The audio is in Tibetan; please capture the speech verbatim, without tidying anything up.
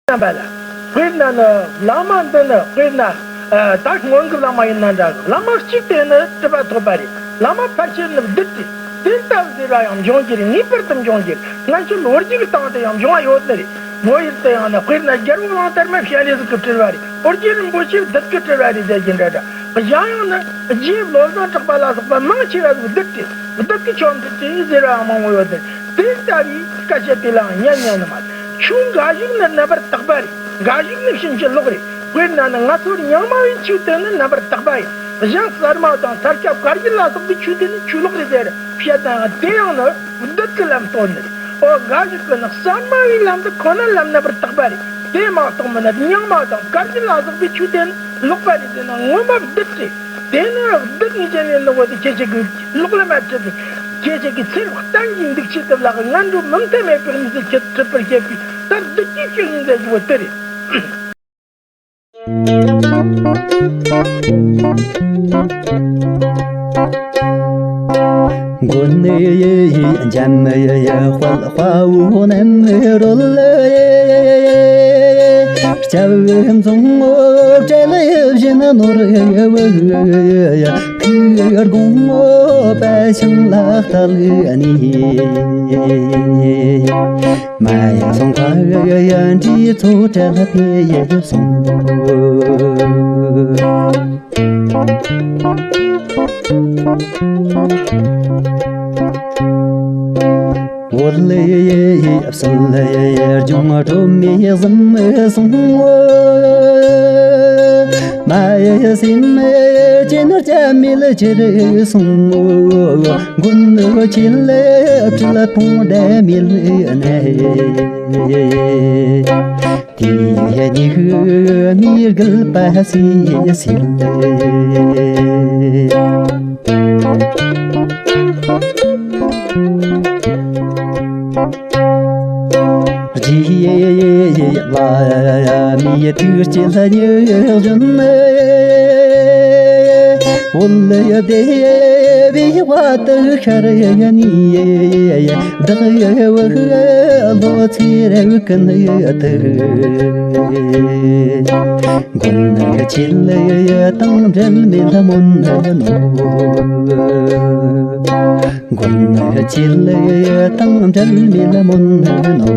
རྣམ་པ་ལ། དཔེར་ན་ནི་བླ་མ་འདི་ནི་དཔེར་ན་ད་སྔོན་གྱི་བླ་མ་ཡིན་ན་འདྲ། བླ་མ་གཅིག་དེ་ནི་གྲུབ་པ་ཐོབ་པ་རེད། བླ་མ་ཕལ་ཆེར་ནི་བདུད་རེད། དེ་ལྟ་བུ་ཟེར་བ་ཡང་འབྱུང་རྒྱུ་རེད། ངེས་པར་དུ་འབྱུང་རྒྱུ་རེད། སྔ་ཕྱི་ལོ་རྒྱུས་ཀྱི་སྟེང་དུ་ཡང་འབྱུང་བ་ཡོད་ནི་རེད། བོད་ཡུལ་དུ་ཡང་ན་དཔེར་ན་རྒྱལ་པོ་གླང་དར་མ་བྱ་རས་གཟིགས་ཀྱིས་བྲིས་པ་རེད། ཨོ་རྒྱན་རིན་པོ་ཆེ་བདུད་ཀྱིས་བྲིས་པ་རེད་ཟེར་གྱི་འདྲ་འདྲ། གཞན་ཡང་ན་རྗེ་བློ་བཟང་གྲགས་པ་ལ་སོགས་པ་མང་ཆེ་བ་བདུད་དེ། བདུད་ཀྱི་ཆོ་འཕྲུལ་ཅན་ཟེར་བའང་མང་བོ་ཡོད་དེ། དེ་ལྟ་བུའི་སྐད་ཆ་དེ་ལའང་ཉན་ཉན་ནི་མ་རེད། ཆོས་འགའ་ཞིག་ནི་རྣམ་པར་དག་པ་རེད། འགའ་ཞིག་ནི་ཕྱིན་ཅི་ལོག་རེད། དཔེར་ན་ནི་ང་ཚོར་རྙིང་མ་བའི་ཆོས་དེ་ནི་རྣམ་པར་དག་པ་ཡིན། གཞན་གསར་མ་དང་ས་སྐྱ་བཀའ་བརྒྱུད་ལ་སོགས་པའི་ཆོས་དེ་ནི་ཆོས་ལོག་རེད་ཟེར་བཤད་ན་ཡང་དེ་ཡང་ནི་བདུད་ཀྱི་ལམ་སྟོན་ནི་རེད། འོ་འགའ་ཞིག་གིས་ནི་གསར་མ་བའི་ལམ་དུ་ཁོ་ན་ལམ་རྣམ་པར་དག་པ་རེད། དེ་མ་གཏོགས་མིན་ན་རྙིང་མ་དང་བཀའ་བརྒྱུད་ལ་སོགས་པའི་ཆོས་དེ་ནི་ལོག་པ་རེད་ཟེར་ན་ངོ་མ་བདུད་རེད། དེ་ནི་བདུད་ངེས་ཅན་ཡིན་ནོ་བོ་དེ་ཁྱེད་ཅག་གི་ལོག་ལམ་མ་ཁྲིད་དེ། ཁྱེད་ཅག་གི་ཚེ་རབས་གཏན་གྱི་འདུག་ཆེད་དུ་ལག་ངན་འགྲོ་མུ་མཐའ་མེད་པའི་མི་ཚེ་ཁྱེད་ཁྲིད་པར་བྱེད་པའི་ད་བདུད་ཀྱི་སྐྱོན་ཡིན་ཟེར་གྱི་བོ་དེ་རེད། མགོན་ནས་འཇམ་དཔལ་དཔའ་བོ་རྣམ་རོལ། སྐྱབས་མཚུངས་བྲལ་བཞིན་ནོར་བུ། ཐུགས་དགོངས་པ་བྱིན་ལ་བཏབ་ནས། མ་ཡ་སོང་ཁ་ཡ་འདྲི་ཚོ་བྲལ་ཕེ་ཡ་སོང་། འོད་ལས་ཡེ་ཡེ་ཡེ་ཡེ་ཡེ་ལྗོངས་སྒྲོན་མེ་གཟིམ་སོང་། མ་ཡེ་སེམས་ཅན་རྒྱ་མེ་ལ་ཅི་རེ་སོང་། མགོན་ཆེ་ལ་སྤྲུལ་ཕུང་འདྲ་མེ་ལ་ནས། དེ་ཉིད་མི་རྒུད་པ་སྲིད་སྲིད། རྗེ་བླ་མའི་ཐུགས་རྗེ་ལ་ཉེ་བཞིན། འོད་ལྡེ་བའི་བ་དུ་ཤར་ནས། བདག་ཡི་བུ་ལོ་ཚེ་རབས་ཀུན་ཏུ། མགོན་ཆེ་ལ་དང་འབྲལ་མེད་སྨོན་ནོ། མགོན་ཆེ་ལ་དང་འབྲལ་མེད་སྨོན་ནོ།